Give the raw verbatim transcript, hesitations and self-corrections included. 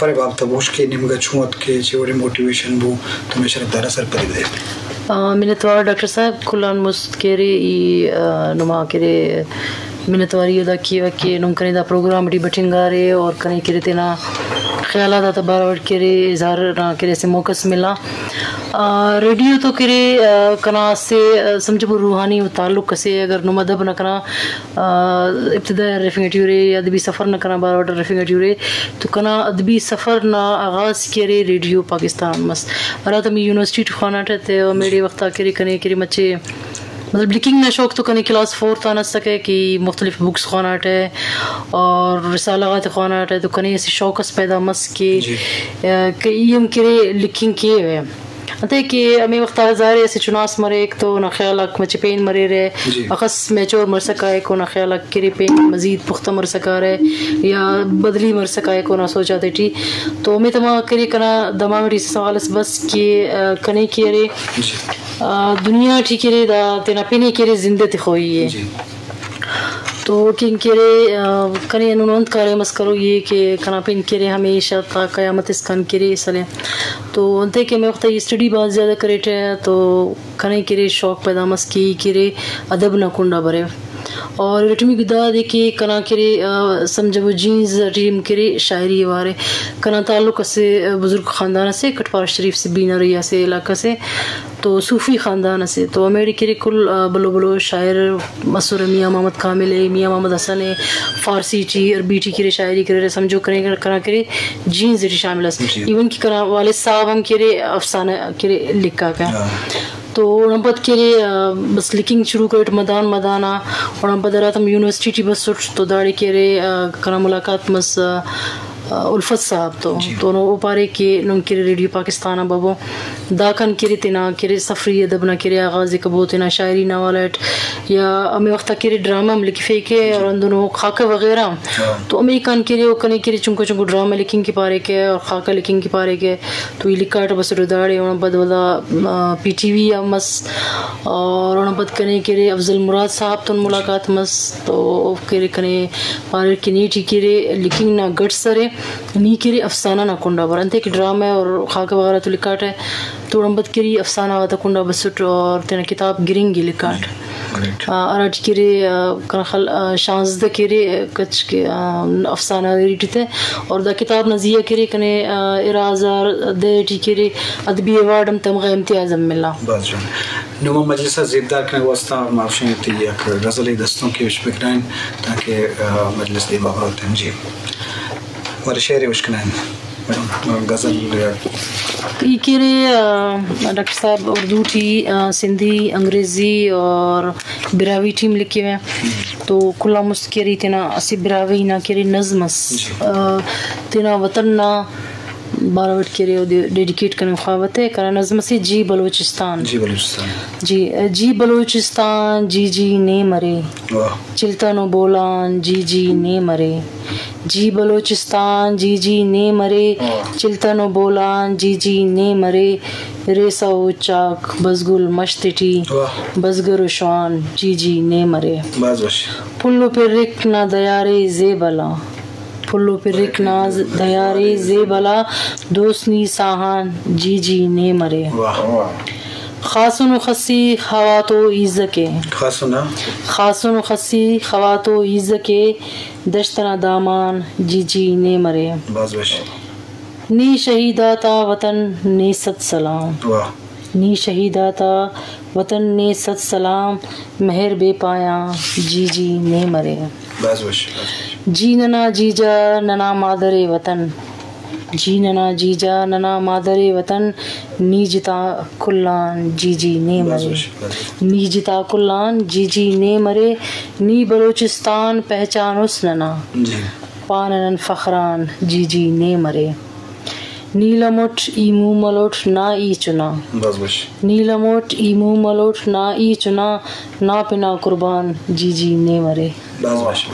سفر بابت بوش کہ نمگا چون اتکے، چے وڑے موٹیویشن بو، تو ہمے شرف دارا سرپدی بدے۔ آ، منت وار ڈاکٹر صاحب، کل آن مست کہ ارے ای، آ، نما کہ ارے منت واری ادا کیوہ کہ نم کنے دا پروگرام ٹی بٹنگارے اور کنے کہ ارے تینا خیالات آتا بارو اٹ کہ ارے اظہار نا کہ ارے اسہ موقع اس ملا۔ آ، ریڈیو تو کہ ارے، آ، کنا اسہ، آ، سمجھبو روحانی و تعلق اسے۔ اگر نم ادب نا کنا، آ، ابتدا ہرفنگ ٹی ارے یا ادبی سفر نا کنا بارو اٹ ہرفنگ ٹی ارے تو کنا ادبی سفر نا آغاز کہ ارے ریڈیو پاکستان مس۔ ہراتم ای یونیورسٹی ٹی خواناٹہ تہ ہمیڑے وخت آ کہ ارے کنے کہ ارے مچے مطلب لکھنگ نا شوق تو کنے کلاس فورتھ آن اسکہ کہ مختلف بکس خواناٹہ اور رسالہ غاتے خواناٹہ تو کنے اسہ شوق اس پیدا مس کہ، جی۔ آ، کہ ای ہم کہ ارے لکھنگ کیوہ۔ انتئے کہ ہمے وخت آ ظاہر ہے اسہ چناس مریک تو اونا خیال آک مچہ پین مریرہ، جی۔ اخس میچور مرسا کائک، اونا خیال آک کہ ارے پین مزید پختہ مرسا کارہ یا بدلی مرسا کائک اونا سوچ آتے ٹی۔ تو ہمے تما کہ ارے کنا دماغ ٹی اسہ سوال اس بس کہ، آ، کنے کہ ارے، جی۔ آ، دنیا ٹی کہ ارے دا تینا پن ءِ کہ ارے زندہ تخوئی ءِ۔ جی۔ تو اوکن کہ ارے، آ، کنے ہندنو انت کاریم اس کروئی ءِ کہ کنا پن کہ ارے ہمیشہ تا قیامت اسکان کہ ارے سلے۔ تو انتئے کہ ہمے وخت ای اسٹڈی بھاز زیادہ کریٹہ تو کنے کہ ارے شوق پیدا مس کہ ای کہ ارے ادب نا کنڈا بریو۔ اور ارٹمیکو دادے کہ کنا کہ ارے، آ، سمجھبو جینز ٹی ہم کہ ارے شاعری اوار ءِ۔ کنا تعلق اسہ بزرگ خاندان اسے، کٹپارہ شریف سے بینرئی اسہ علاقہ سے۔ تو صوفی خاندان اسے، تو ہمیڑے کہ ارے کل، آ، بھلو بھلو شاعر مسرہ، میاں محمد کامل ءِ، میاں محمد حسن ءِ، فارسی ٹی، عربی ٹی کہ ارے شاعری کریرہ، سمجھو کنے کنا کہ ارے جینز ٹی شامل ئس۔ جی۔ ایون کہ کنا والد صاحب ہم کہ ارے افسانہ کہ ارے لکھاکہ۔ ہاں۔ تو اوڑان پد کہ ارے، آ، بس لکھنگ شروع کریٹ مدان مدان آ، اوڑان پد ہراتم یونیورسٹی ٹی بسٹ تو داڑے کہ ارے، آ، کنا ملاقات مس، آ، الفت صاحب تو۔ جی۔ تو نو او پارے کہ نم کہ ارے ریڈیو پاکستان آ ببو، داکان کہ ارے تینا کہ ارے سفری ادب نا کہ ارے آغاز ءِ کبو، تینا شاعری نا حوالہ اٹ یا ہمے وخت آ کہ ارے ڈرامہ ہم لکھفیکہ اور ہندنو خاکہ وغیرہ ہم۔ ہاں۔ تو ہمیکان کہ ارے او کنے کہ ارے چنکو چنکو ڈرامہ لکھنگ کہ پاریکہ اور خاکہ لکھنگ کہ پاریکہ۔ تو ای لکھاٹہ بسٹ داڑے، اوڑان پد ولدا، آ، پی ٹی وی آ مس اور اوڑان پد کنے کہ ارے افضل مراد صاحب تون ملاقات مس تو او کہ ارے کنے پاریر کہ نی ٹی کہ ارے لکھنگ نا گڈ سر ءِ، نی کہ ارے افسانہ نا کنڈا بر، انتئے کہ ڈرامہ اور خاکہ وغیرہ تو لکھاٹہ تو اوڑان پد کہ ارے افسانہ غاتا کنڈا بسٹ اور تینا کتاب گرنگ ءِ لکھاٹ۔ گریٹ۔ آ، ہراٹی کہ ارے، آ، کنا خیال، آ، شانزدہ کہ ارے کچ کہ، آ، افسانہ غاتے ٹی تہ اور دا کتاب نا زیہا کہ ارے کنے، آ، ارا ہزار دہ ٹی کہ ارے ادبی ایوارڈ ہم تمغہ امتیاز ہم ملا۔ بھاز جوان۔ نما مجلس آ زیبدار کنگ واسطہ معاف شنگ تے یک غزل ءِ دستونک ءِ اُشپک نائن تاکہ، آ، مجلس دیما بروتن۔ جی۔ ولے شعر ءِ اُشک نائن۔ غزل۔ ای کہ ارے، آ، ڈاکٹر صاحب اردو ٹی، آ، سندھی، انگریزی اور براہوئی ٹی ہم لکھوہ۔ تو کل آن مست کہ ارے تینا اسہ براہوئی نا کہ ارے نظم اس، جی۔ آ، تینا وطن نا بارو اٹ کہ ارے اودے ڈیڈیکیٹ کننگ خواوہ تہ، کنا نظم اسے جی بلوچستان۔ جی بلوچستان۔ جی، جی بلوچستان، جی جی نے مرے۔ واہ۔ چلتنو بولان، جی جی نے مرے۔ جی بلوچستان، جی جی نے مرے۔ واہ۔ چلتنو بولان، جی جی نے مرے۔ ریسہ او چاک بزگل مش تیٹی۔ واہ۔ بزگر و شوان، جی جی نے مرے۔ بھاز وش۔ پھل و پرک نا دیارے زیبل آ۔ پھل و پرک نا دیارے زیبل آ، دوست نی ساہان جی جی نے مرے۔ واہ۔ خاسن و خسی خواتو ایزکے۔ خاسن آ؟ خاسن و خسی خواتو ایزکے، دشت نا دامان جی جی نے مرے۔ بھاز وش۔ نی شہید آتا وطن نے صد سلام۔ واہ۔ نی شہید آتا وطن نے صد سلام، مہر بے پایاں جی جی نے مرے۔ بھاز وش، بھاز وش۔ جی ننا جیجا ننا مادر وطن، جی ننا جیجا ننا مادر وطن، نی جتا کل آن جی جی نے بھاز مرے۔ وش، بھاز وش۔ نی جتا کل آن جی جی نے مرے، نی بلوچستان پہچان اس ننا۔ جی۔ پانہ نن فخر آن جی جی نے مرے۔ نیلم اٹ ای مومل اٹ نا ای چنا۔ بس بس۔ نیلم اٹ ای مومل اٹ نا ای چنا، نا پنا قربان جی جی نے مرے۔ بس بس۔